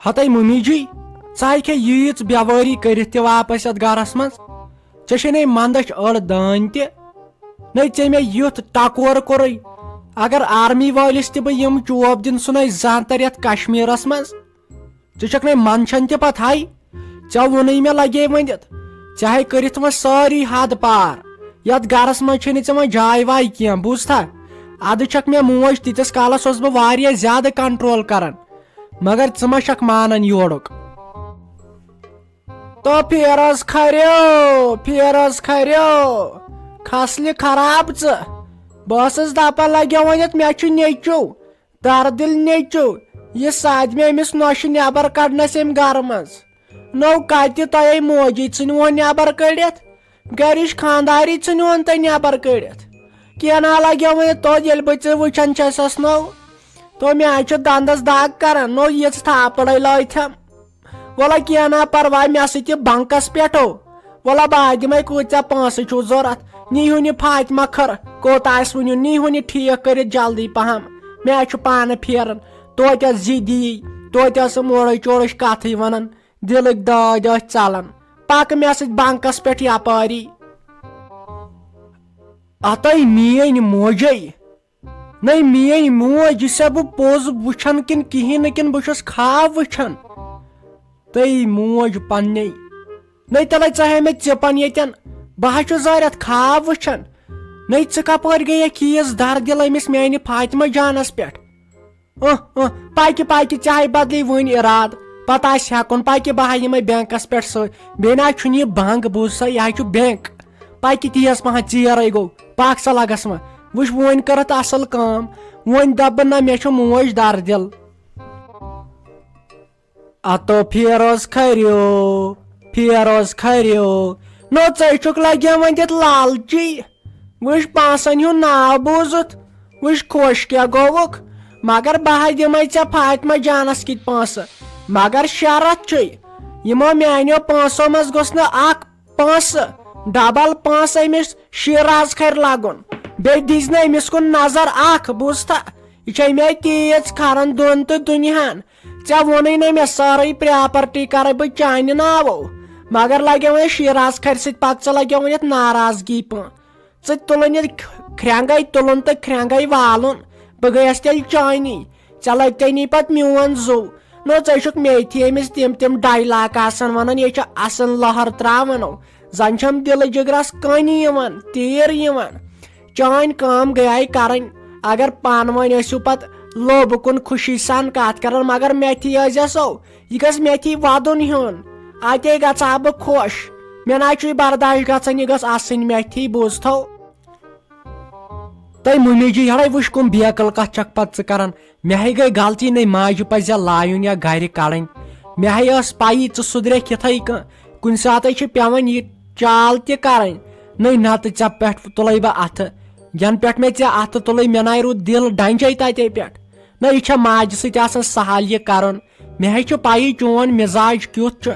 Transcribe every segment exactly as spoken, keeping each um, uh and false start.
ہتے mummy جی، ژٕ ہیٚکھے ییٖژ بیوٲری کٔرِتھ تہِ واپس یتھ گرس منٛز؟ ژےٚ چھے نے مندچھ أڑ دٲنۍ تہِ، نے ژےٚ مےٚ یُتھ ٹکور کوٚرُے۔ اگر آرمی وٲلِس تہِ بہٕ یِم چوب دِن سُنے زانتر یتھ کشمیرس منٛز، ژٕ چھکھ نے منٛدچھان تہِ پتہٕ ہاے۔ ژےٚ ووٚنُے مےٚ لگے ؤنِتھ، ژےٚ ہے کٔرِتھ وۄنۍ سٲری حد پار۔ یتھ گرس منٛز چھے نہٕ ژےٚ وۄنۍ جاے واے کینٛہہ، بوٗزتھا؟ ادٕ چھکھ مےٚ موج تیٖتِس کالس اوسُس بہٕ واریاہ زیادٕ کنٹرول کران، مگر ژٕ ما چھکھ مانان یورُک؟ تو پھیرس کھریو، پھیرس کھریو، کھسلہِ خراب ژٕ۔ بہٕ ٲسٕس دپان لگیو ؤنِتھ مےٚ چھُ نیٚچو، دردِل نیٚچو، یہِ سادِ مےٚ أمِس نۄشہِ نٮ۪بر کڑنس أمۍ گرٕ منٛز۔ نو کتہِ تۄہے موجی ژھٕنِوون نٮ۪بر کٔڑِتھ، گرِچ خانداری ژھٕنِوون تۄہہِ نٮ۪بر کٔڑِتھ۔ کینٛہہ نا لگیو ؤنِتھ توٚت ییٚلہِ بہٕ ژٕ وٕچھان چھسس نو، تو مےٚ حظ چھُ دندس دگ کران، نو یِژھ تھاپڑے لٲتھم۔ وَلہٕ کینٛہہ نا پرواے، مےٚ سۭتۍ یہِ بنکس پٮ۪ٹھو۔ وَلہٕ بہٕ ہا دِمے کۭتیٛاہ پونٛسہٕ چھُو ضوٚرتھ۔ نیٖہُن یہِ فاطمہ کھٔر، کوٗتاہ آسہِ ؤنِو، نیٖہُن یہِ ٹھیٖک کٔرِتھ جلدی پہم۔ مےٚ حظ چھُ پانہٕ پھیران۔ توتہِ ٲس ضِدی، توتہِ ٲس سۄ مورٕچ چورٕچ کتھٕے ونان۔ دِلٕکۍ دٲدۍ ٲسۍ ژلان۔ پکہٕ مےٚ سۭتۍ بنکس پٮ۪ٹھ یپٲری۔ ہتے میٲنۍ موجے، نَے میٲنۍ موج، یہِ چھا بہٕ پوٚز وٕچھان کِنہٕ کِہیٖنۍ نہٕ، کِنہٕ بہٕ چھُس خواب وٕچھان؟ تٔے موج پننے، نَے تَلَے ژٕ ہے مےٚ ژِپَن ییٚتٮ۪ن، بہٕ ہا چھُس زارٮ۪تھ خواب وٕچھان۔ نَے ژٕ کَپٲرۍ گٔیَکھ ییٖژ دردِل أمِس میانہِ فاطمہ جانَس پٮ۪ٹھ؟ اہ، اہ، پَکہِ، پَکہِ، ژےٚ ہاے بدلی وٕنۍ اِرادٕ، پَتہٕ آسہِ ہٮ۪کُن، پَکہِ بہٕ ہا یِمَے بینکَس پٮ۪ٹھ سۭتۍ۔ بیٚیہِ نہ چھُنہٕ یہِ بنٛگ، بوٗز سا، یہِ ہا چھُ بینک۔ پَکہِ تیز پَہَن، ژیرَے گوٚو، پَکھ سا لَگَس وۄنۍ۔ وٕچھ، وۄنۍ کٔرٕتھ اَصٕل کٲم، وۄنۍ دَپہٕ بہٕ نہ، مےٚ چھُ موج دردِل۔ اتو پھیروز کھریو، پھیروز کھریو، نو ژے چھُکھ لگیوان دِتھ لالچی۔ وٕچھ پانٛژن ہُنٛد ناو بوٗزُتھ، وٕچھ خۄش کیٛاہ گوٚوُکھ۔ مگر بہٕ ہا دِمے ژےٚ فاطمہ جانس کِتۍ پونٛسہٕ، مگر شرط چھُے، یِمو میانیو پونٛسو منٛز گوٚژھ نہٕ اکھ پونٛسہٕ ڈبل پونٛسہٕ أمِس شیراز کھرِ لگُن۔ بیٚیہِ دِژ نہٕ أمِس کُن نظر اکھ، بوٗزتھا؟ یہِ چھے مےٚ تیٖژ کھران دۄن تہٕ دُنیاہن۔ ژےٚ ووٚنُے نہ مےٚ، سٲرٕے پراپرٹی کرے بہٕ چانہِ ناوو، مگر لگیو وۄنۍ شیراز کھرِ سۭتۍ پکھ، ژٕ لگیو وۄنۍ یتھ ناراضگی پٲٹھۍ۔ ژٕ تُلُن یہِ کھ-، کھرٛٮ۪نٛگَے تُلُن تہٕ کھرٛٮ۪نٛگَے والُن۔ بہٕ گٔیَس تیٚلہِ چٲنی۔ ژےٚ لٔگۍ تیٚنی پَتہٕ میون زُو۔ نو ژٕ چھُکھ میتھی أمِس تِم تِم ڈایلاگ آسان وَنان، یہِ چھِ اَصٕل لٔہر ترٛاوان۔ زَن چھَم دِلہٕ جِگرَس کٔنۍ یِوان، تیٖر یِوان۔ چٲنۍ کٲم گٔیے کَرٕنۍ۔ اگر پانہٕ ؤنۍ ٲسِو پَتہٕ لوبہٕ کُن خوشی سان کَتھ کَران، مگر میتھی ٲسۍزٮ۪سو۔ یہِ گژھِ میتھی وَدُن ہیوٚن۔ اَتے گژھٕ ہا بہٕ خۄش۔ مےٚ نہ چھُے برداش گژھان، یہِ گٔژھ آسٕنۍ میتھی، بوٗزتھو۔ تۄہہِ مُمِجہِ یَڑے وٕچھ کُم بیکل کَتھ چھَکھ پَتہٕ ژٕ کَران۔ مےٚ ہے گٔے غلطی، نَے ماجہِ پَزِ ہا لایُن یا گَرِ کَڑٕنۍ۔ مےٚ ہے ٲس پَیی ژٕ سُدرَکھ یِتھَے کٔنۍ۔ کُنہِ ساتَے چھِ پٮ۪وان یہِ چال تہِ کَرٕنۍ۔ نَے نَتہٕ ژےٚ پٮ۪ٹھ تُلَے بہٕ اَتھٕ۔ یَنہٕ پٮ۪ٹھ مےٚ ژےٚ اَتھٕ تُلٕے، مےٚ نَے روٗد دِل ڈَنجَے تَتے پٮ۪ٹھ۔ نہ، یہِ چھا ماجہِ سۭتۍ آسان سہل یہِ کرُن؟ مےٚ ہے چھُ پَیی چون مِزاج کیُتھ چھُ۔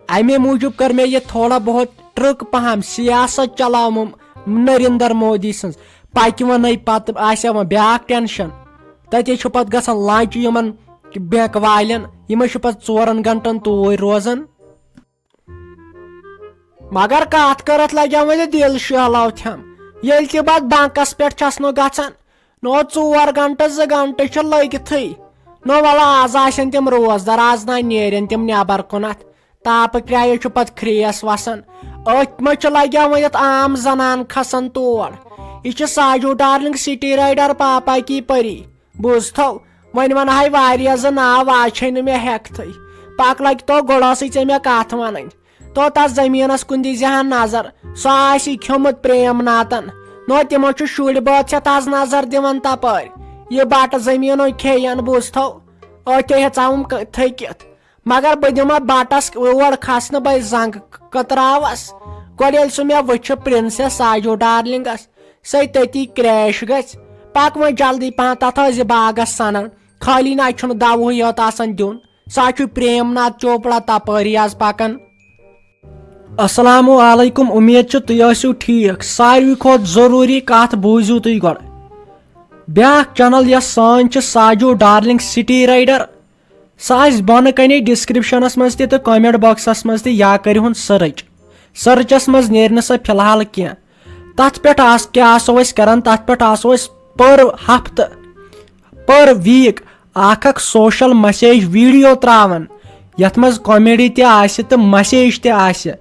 اَمے موٗجوٗب کٔر مےٚ یہِ تھوڑا بہت ٹرٛک پَہَم سیاست چلاوُم نریندر مودی سٕنٛز۔ پَکہِ وۄنۍ نَے پَتہٕ آسہِ ہا وۄنۍ بیٛاکھ ٹٮ۪نشَن۔ تَتے چھُ پَتہٕ گژھان لنٛچ یِمَن بینک والٮ۪ن، یِمَے چھِ پَتہٕ ژورَن گھنٹَن توٗرۍ روزان۔ مگر کتھ کٔرتھ لگیو وۄنۍ دِل شہلو تھم۔ ییٚلہِ تہِ بہٕ اتھ بنکس پٮ۪ٹھ چھس نہٕ گژھان، نو ژور گنٹہٕ زٕ گنٹہٕ چھِ لٔگتھٕے۔ نو وَلہٕ آز آسن تِم روزدار، آز نہ نیرن تِم نٮ۪بر کُنتھ۔ تاپہٕ کرٛایہِ چھُ پتہٕ کھریس وسان۔ أتھۍ منٛز چھُ لگیو وۄنۍ یتھ عام زنان کھسان تور۔ یہِ چھِ ساجو ڈارلنگ سٹی رائیڈر پاپا کی پری۔ بوٗزتھو، وۄنۍ ونہٕ ہاے واریاہ زٕ ناو، آز چھے نہٕ مےٚ ہٮ۪کتھٕے۔ پکھ لگہِ تو گۄڈٕ ٲسٕے ژےٚ مےٚ کتھ ونٕنۍ۔ تو تس زٔمیٖنس کُن دیٖزِ ہا نظر، سُہ آسہِ کھیوٚمُت پریم ناتن۔ نو تِمو چھُ شُرۍ بٲژ ژےٚ تس نظر دِوان تپٲرۍ۔ یہِ بٹہٕ زٔمیٖنو کھیٚیَن بوٗزتھو، أتھے ہیژاوُم ک-، تھٔکِتھ۔ مگر بہٕ دِمہٕ بٹس اور کھسنہٕ بے زنگ ک-، کتراوس۔ گۄڈٕ ییٚلہِ سُہ مےٚ وٕچھِ پرنسس ساجو ڈارلنگس، سۄے تٔتی کریش گژھِ۔ پک وۄنۍ جلدی پہن، تتھ ٲسۍ زِ باغس سنان۔ خٲلی نہ چھُنہٕ دوہٕے یوت آسان دیُن۔ سُہ حظ چھُ پریم ناتھ چوپڑا تپٲری آز پکان۔ السلام علیکم، امید چھِ تُہۍ ٲسِو ٹھیٖک۔ ساروی کھۄتہٕ ضروٗری کتھ بوٗزِو تُہۍ گۄڈٕ۔ بیٛاکھ چینل یۄس سٲنۍ چھِ، ساجو ڈارلنگ سٹی رائیڈر، سۄ آسہِ بۄنہٕ کنے ڈسکرپشنس منٛز تہِ تہٕ کمنٹ باکسس منٛز تہِ، یا کٔرِہُن سرچ۔ سرچس منٛز نیرِ نہٕ سۄ فی الحال کینٛہہ۔ تتھ پٮ۪ٹھ آس-، کیٛاہ آسو أسۍ کران؟ تتھ پٮ۪ٹھ آسو أسۍ پر ہفتہٕ، پر ویک اکھ اکھ سوشل میسیج ویڈیو تراوان، یتھ منٛز کامیڈی تہِ آسہِ تہٕ میسیج تہِ آسہِ۔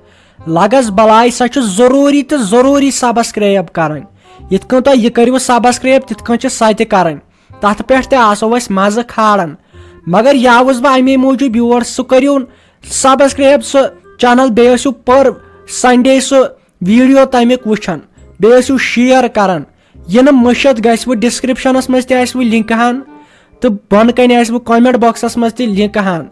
لگس بلاے، سۄ چھِ ضروٗری تہٕ ضروٗری سبسکرایب کرٕنۍ۔ یِتھ کٔنۍ تۄہہِ یہِ کٔرِو سبسکرایب، تِتھ کٔنۍ چھِ سۄ تہِ کرٕنۍ۔ تتھ پٮ۪ٹھ تہِ آسو أسۍ مزٕ کھالان۔ مگر یہِ آوُس بہٕ امے موٗجوٗب یور، سُہ کٔرِو سبسکرایب سُہ چینل، بیٚیہِ ٲسِو پر سنڈے سُہ ویڈیو تمیُک وٕچھان، بیٚیہِ ٲسِو شیئر کران۔ یہِ نہٕ مٔشِتھ گژھِ وٕ، ڈسکرپشنس منٛز تہِ آسہِ وٕ لنکہٕ ہن تہٕ بۄنہٕ کنہِ آسہِ وٕ کمنٹ باکسس منٛز تہِ لنکہٕ ہن۔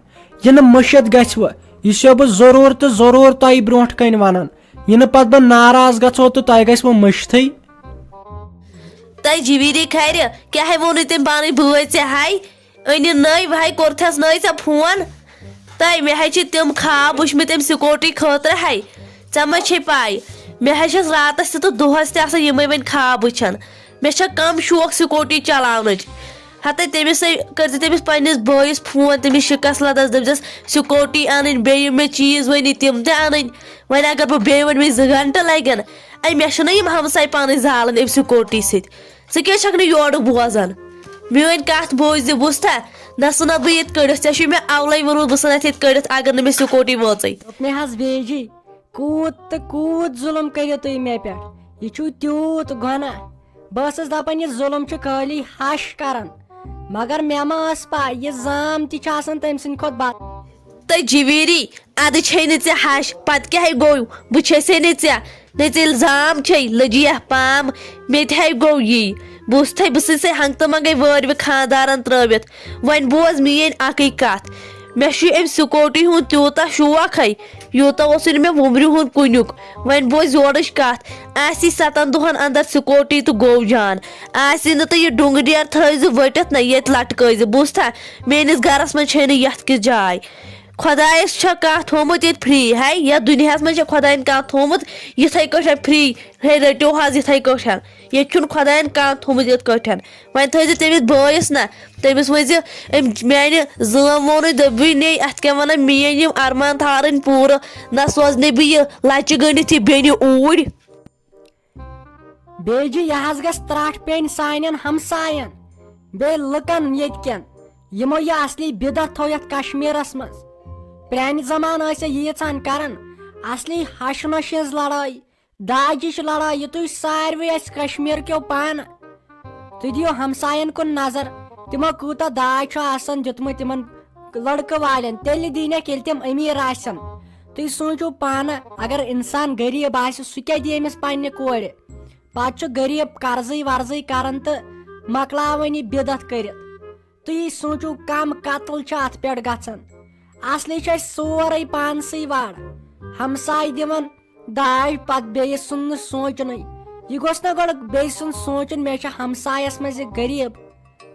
یہِ نہٕ مٔشِتھ گژھِ وٕ، یہِ چھُسو بہٕ ضروٗر تہٕ ضروٗر تۄہہِ برونٛٹھ کنہِ ونان۔ یہِ نہٕ پتہٕ بہٕ ناراض گژھو تہٕ تۄہہِ گژھِ وٕ مٔشتھٕے۔ تۄہہِ جویری خرِ، کیٛاہ ہے ووٚنُے تٔمۍ پانٕے بٲے ژےٚ ہاے؟ أنِن نٔے، وۄنۍ کوٚرتھس نٔے ژےٚ فون۔ تۄہہِ، مےٚ حظ چھِ تِم خواب وٕچھمٕتۍ تٔمۍ سکوٗٹی خٲطرٕ ہے۔ ژےٚ ما چھے پَے؟ مےٚ حظ چھَس راتَس تہِ تہٕ دۄہَس تہِ آسان یِمَے وۄنۍ خواب وٕچھان۔ مےٚ چھا کَم شوق سکوٗٹی چلاونٕچ؟ ہَتَے تٔمِس ہے کٔرۍزِ تٔمِس پنٛنِس بٲیِس فون، تٔمِس شِکَس لَدَس، دٔپۍزٮ۪س سکوٗٹی اَنٕنۍ، بیٚیہِ یِم مےٚ چیٖز ؤنی تِم تہِ اَنٕنۍ۔ وۄنۍ اگر بہٕ بیٚیہِ وۄنۍ مےٚ زٕ گھنٹہٕ لَگن، اَے مےٚ چھِنہ یِم ہمساے پانَے زالان اَمہِ سکوٗٹی سۭتۍ۔ ژٕ کیٛازِ چھَکھ نہٕ یورٕ بوزان؟ میٛٲنۍ کَتھ بوٗزِ، بوٗزتھا؟ نہ ژھٕنَکھ بہٕ ییٚتہِ کٔڑِتھ۔ ژےٚ چھُے مےٚ اَولَے ووٚنمُت بہٕ ژھٕنَتھ ییٚتہِ کٔڑِتھ اگر نہٕ مےٚ سکوٗٹی وٲژٕے۔ دوٚپمَے حظ بیجی، کوٗت تہٕ کوٗت ظُلُم کٔرِو تُہۍ مےٚ پٮ۪ٹھ۔ یہِ چھُو تیوٗت گۄناہ۔ بہٕ ٲسٕس دَپان یہِ ظُلُم چھُ خٲلی ہَش کَران۔ مگر مےٚ ما ٲس پَے یہِ زام تہِ چھِ آسان تٔمۍ سٕنٛدِ کھۄتہٕ بَد۔ تہٕ جویری، اَدٕ چھے نہٕ ژےٚ ہَش، پَتہٕ کیٛاہ ہے گوٚو؟ بہٕ چھسے نہٕ ژےٚ، نہ ژےٚ زام چھے، لٔجیہ پام، مےٚ تہِ ہے گوٚو یی۔ بوٗزتھے، بہٕ ژھٕنسے ہنٛگتہٕ منٛگَے وٲرۍوِ خانٛدارَن ترٛٲوِتھ۔ وۄنۍ بوز میٛٲنۍ اَکٕے کَتھ۔ مےٚ چھُ أمۍ سکوٗٹی ہُنٛد تیوٗتاہ شوق ہے، یوٗتاہ اوسُے نہٕ مےٚ وُمرِ ہُنٛد کُنیُک۔ وۄنۍ بوز یورٕچ کَتھ۔ آسی سَتَن دۄہَن اَندَر سکوٗٹی تہٕ گوٚو جان۔ آسی نہٕ تہٕ یہِ ڈُنٛگہٕ ڈیر تھٲیزِ ؤٹِتھ نہ ییٚتہِ لَٹکٲیزِ، بوٗزتھا؟ میٛٲنِس گَرَس منٛز چھے نہٕ یَتھ کِژھ جاے۔ خۄدایَس چھا کانٛہہ تھوٚومُت ییٚتہِ free؟ ہے، یَتھ دُنیاہَس منٛز چھا خۄدایَن کانٛہہ تھوٚومُت یِتھَے کٲٹھۍ free؟ ہے، رٔٹِو حظ یِتھَے کٲٹھۍ۔ ییٚتہِ چھُنہٕ خۄدایَن کانٛہہ تھوٚومُت یِتھ کٲٹھۍ۔ وۄنۍ تھٲیزِ تٔمِس بٲیِس نہ، تٔمِس ؤنۍزِ، أمۍ میٛانہِ زٲم ووٚنُے، دوٚپُے نے، اَتھ کیٛاہ وَنان، میٛٲنۍ یِم اَرمان تھارٕنۍ پوٗرٕ، نہ سوزنَے بہٕ یہِ لَچہِ گٔنٛڈِتھ یہِ بیٚنہِ اوٗرۍ۔ بیٚیہِ جی، یہِ حظ گژھِ ترٛٹھ پیٚنۍ سانٮ۪ن ہمساین، بیٚیہِ لُکن ییٚتہِ کٮ۪ن، یِمو یہِ اصلی بدعت تھوو یتھ کشمیرس منٛز۔ پرانہِ زمانہٕ ٲسۍ یہِ یژھان کران، اصلی ہش نۄشہِ ہٕنٛز لڑٲے، داجِچ لڑٲے، یہِ تُج ساروٕے اسہِ کشمیر کیو پانہٕ۔ تُہۍ دِیِو ہمساین کُن نظر، تِمو کوٗتاہ داج چھُ آسان دیُتمُت تِمن لڑکہٕ والٮ۪ن، تیٚلہِ دِینکھ ییٚلہِ تِم أمیٖر آسن۔ تُہۍ سوٗنٛچِو پانہٕ، اگر اِنسان غریٖب آسہِ، سُہ کیٛاہ دِیہِ أمِس پننہِ کورِ؟ پتہٕ چھُ غریٖب قرضٕے ورضٕے کران تہٕ مۄکلاوان یہِ بدعت کٔرِتھ۔ تُہی سوٗنٛچِو، کم قتل چھُ اتھ پٮ۪ٹھ گژھان۔ اصلی چھُ اسہِ سورُے پانسٕے وڑ۔ ہمسایہِ دِوان داج، پتہٕ بیٚیِس سُنٛد نہٕ سونٛچنُے۔ یہِ گوٚژھ نا گۄڈٕ بیٚیہِ سُنٛد سونٛچُن، مےٚ چھُ ہمسایس منٛز یہِ غریٖب،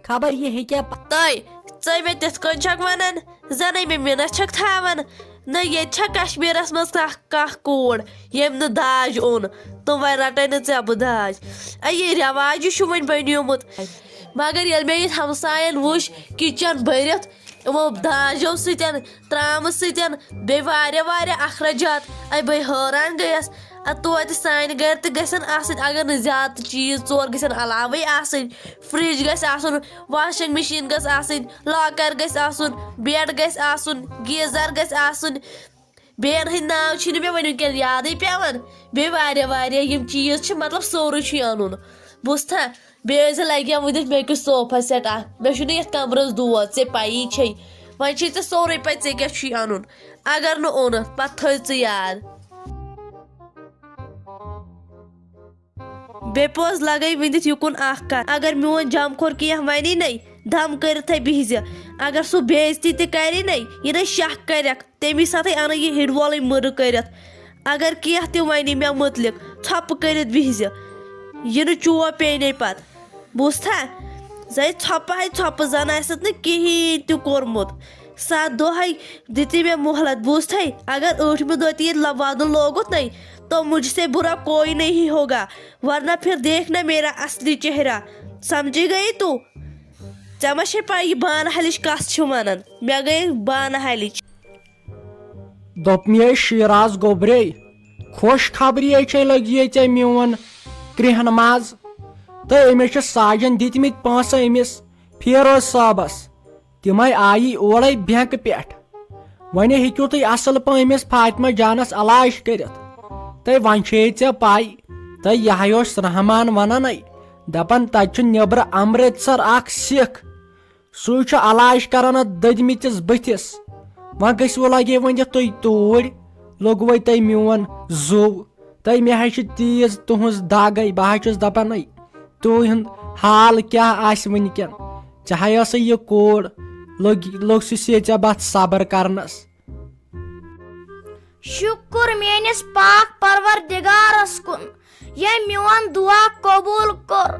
خبر یہِ ہیٚکیٛاہ پ-، تۄہہِ، ژٕ مےٚ تِتھ کٔنۍ چھکھ ونان، زنٕے مےٚ مِنت چھکھ تھاوان۔ نہ، ییٚتہِ چھا کشمیرس منٛز کانٛہہ، کانٛہہ کوٗر، ییٚمۍ نہٕ داج اوٚن، تہٕ وۄنۍ رٹے نہٕ ژےٚ بہٕ داج۔ اے، یہِ رٮ۪واج، یہِ چھُ وۄنۍ بنیومُت۔ مگر ییٚلہِ مےٚ ییٚتہِ ہمساین وٕچھ، کچن بٔرِتھ یِمو داجو سۭتۍ، ترامہٕ سۭتۍ، بیٚیہِ واریاہ واریاہ اخراجات، اے، بے حٲران گٔیس۔ ا، توتہِ سانہِ گرِ تہِ گژھن آسٕنۍ، اگر نہٕ زیادٕ چیٖز، ژور گژھن علاوے آسٕنۍ۔ فرج گژھِ آسُن، واشنگ مشین گژھِ آسٕنۍ، لاکر گژھِ آسُن، بیڈ گژھِ آسُن، گیزر گژھِ آسُن۔ بیٚین ہٕنٛدۍ ناو چھِنہٕ مےٚ وۄنۍ وٕنکیٚن یادٕے پٮ۪وان۔ بیٚیہِ واریاہ واریاہ یِم چیٖز چھِ، مطلب، سورُے چھُ یہِ اَنُن۔ بوٗزتھا؟ بیٚیہِ ٲسۍ زِ لگیا وٕنِتھ مےٚ کیُتھ صوفا سیٹ اکھ۔ مےٚ چھُنہٕ یَتھ کمرس دود، ژےٚ پَیی چھے۔ وۄنۍ چھے ژےٚ سورُے پَے، ژےٚ کیٛاہ چھُے اَنُن۔ اگر نہٕ اوٚنُتھ، پتہٕ تھٲے ژٕ یاد۔ بے پوز لگے ؤنِتھ یہِ کُن اکھ کتھ۔ اگر میون جم کھور کینٛہہ ونی نے، دم کٔرِتھے بِہزِ۔ اگر سُہ بےعزتی تہِ کرِ نے، یہِ نے شک کرکھ، تمی ساتھے انہٕ یہِ ہِڑ وولٕے مٕرٕ کٔرِتھ۔ اگر کینٛہہ تہِ ونی مےٚ مُتعلق، ژھۄپہٕ کٔرِتھ بِہزِ۔ یہِ نہٕ چوب پیٚیہِ نے پتہٕ۔ بوٗزتھا؟ زَے ژھۄپہٕ ہے ژھۄپہٕ، زن آسٮ۪تھ نہٕ کِہیٖنۍ تہِ کوٚرمُت۔ ستھ دۄہے دِتی مےٚ مۄہلت، بوٗزتھے؟ اگر ٲٹھمہِ دۄہ تہِ ییٚتہِ لب وادُن لوگُت نے، تو مجھ سے برا کوئی نہیں ہوگا، ورنہ پھر دیکھنا میرا اصلی چہرہ۔ سمجھی گئی تو؟ ژےٚ ما چھے پَے یہِ بانہٕ ہلِچ کَتھ چھِ وَنان؟ مےٚ گٔے بانہٕ ہلِچ۔ دوٚپ مےٚ، شیراز گوٚبرے، خۄش خبری ہے چھے لٔگۍ ییٚتہِ میون کرٛیٚہن ماز۔ تہٕ أمِس چھِ ساجن دِتمٕتۍ پونٛسہٕ أمِس فیروز صٲبس۔ تِمے آیی اورے بینکہٕ پٮ۪ٹھ۔ وۄنۍ ہیٚکِو تُہۍ اصل پٲٹھۍ أمِس فاطمہ جانس علاج کٔرِتھ۔ تہٕ وۄنۍ چھے ژےٚ پَے، تہٕ یہِ ہَے اوس رحمان ونان، دپان تتہِ چھُ نیبرٕ امرتسر اکھ سکھ، سُے چھُ علاج کران اتھ دٔدمٕتِس بٕتھِس۔ وۄنۍ گٔژھِو لگے ؤنِتھ تُہۍ توٗرۍ، لوٚگوے تۄہہِ میون زُو۔ تۄہہِ مےٚ حظ چھِ تیٖژ تُہٕنٛز دگ ہے، بہٕ حظ چھُس دپان ہے، تُہُنٛد حال کیٛاہ آسہِ وٕنکٮ۪ن؟ ژےٚ ہَے ٲسٕے یہِ کوٗر، لوٚگ لوٚگ سُہ سے ژےٚ بتھ صبر کرنس۔ شُکُر میٲنِس پاک پروردگارس کُن، ییٚمۍ میون دُعا قبوٗل کوٚر۔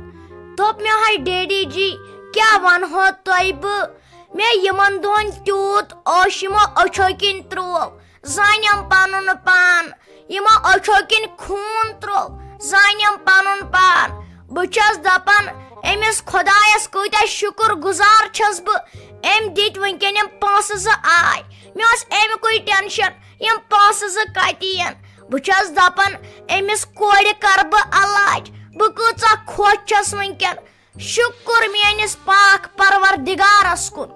دوٚپ مےٚ، ہاے ڈیڈی جی، کیٛاہ ونہو تۄہہِ بہٕ؟ مےٚ یِمن دۄہن تیوٗت اوس یِمو أچھو کِنۍ تروو، زانٮ۪م پنُن پان۔ یِمو أچھو کِنۍ خوٗن تروو، زانٮ۪م پنُن پان۔ بہٕ چھَس دپان، أمِس خۄدایس کۭتیٛاہ شُکُر گُزار چھَس بہٕ، أمۍ دِتۍ وٕنکٮ۪ن یِم پونٛسہٕ زٕ آے۔ مےٚ اوس اَمہِ کُے ٹینشن، یِم پونٛسہٕ زٕ کتہِ یِن۔ بہٕ چھَس دپان، أمِس کورِ کرٕ بہٕ علاج، بہٕ کۭژاہ خۄش چھَس وٕنکٮ۪ن۔ شُکُر میٲنِس پاک پروردگارس کُن۔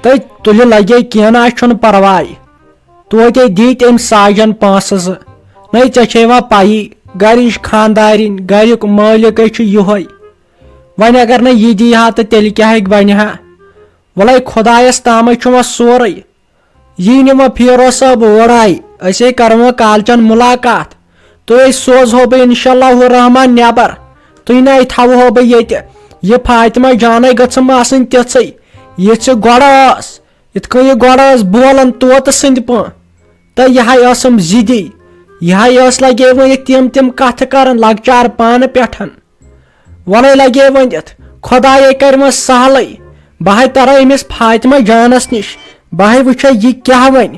تہٕ تُلہِ لگے کینٛہہ نہ چھُنہٕ پرواے، توتہِ دِتۍ أمۍ ساجن پونٛسہٕ زٕ۔ نَے ژےٚ چھے وۄنۍ پَیی، گرِچ خاندارِنۍ، گریُک مٲلِکے چھُ یِہوے۔ وۄنۍ اگر نہٕ یہِ دی ہا تہٕ تیٚلہِ کیٛاہ ہیٚکہِ بنہِ ہا؟ وَلَے خۄدایَس تامَے چھُ وۄنۍ سورُے۔ یی نہٕ وۄنۍ فیروز صٲب اور آے، أسے کرو وۄنۍ کالچن مُلاقات۔ تُہۍ سوزہو بہٕ انشاء اللہ الرحمن نٮ۪بر۔ تُہۍ نَے تھاوہو بہٕ ییٚتہِ۔ یہِ فاطمہ جانَے گٔژھٕم آسٕنۍ تِژھٕے، یِژھ یہِ گۄڈٕ ٲس۔ یِتھ کٔنۍ یہِ گۄڈٕ ٲس بولان طوطہٕ سٕنٛدۍ پٲٹھۍ۔ تہٕ یہِ ہَے ٲسٕم ضِدی۔ یہِ ہَے ٲس لگے وۄنۍ تِم تِم کتھٕ کران لۄکچار پانہٕ پٮ۪ٹھ۔ وَلَے لگے ؤنِتھ، خۄدایے کرِ وۄنۍ سہلٕے۔ بہٕ ہَے ترٕ أمِس فاطمہ جانَس نِش۔ بہٕ ہَے وٕچھے یہِ کیٛاہ وَنہِ۔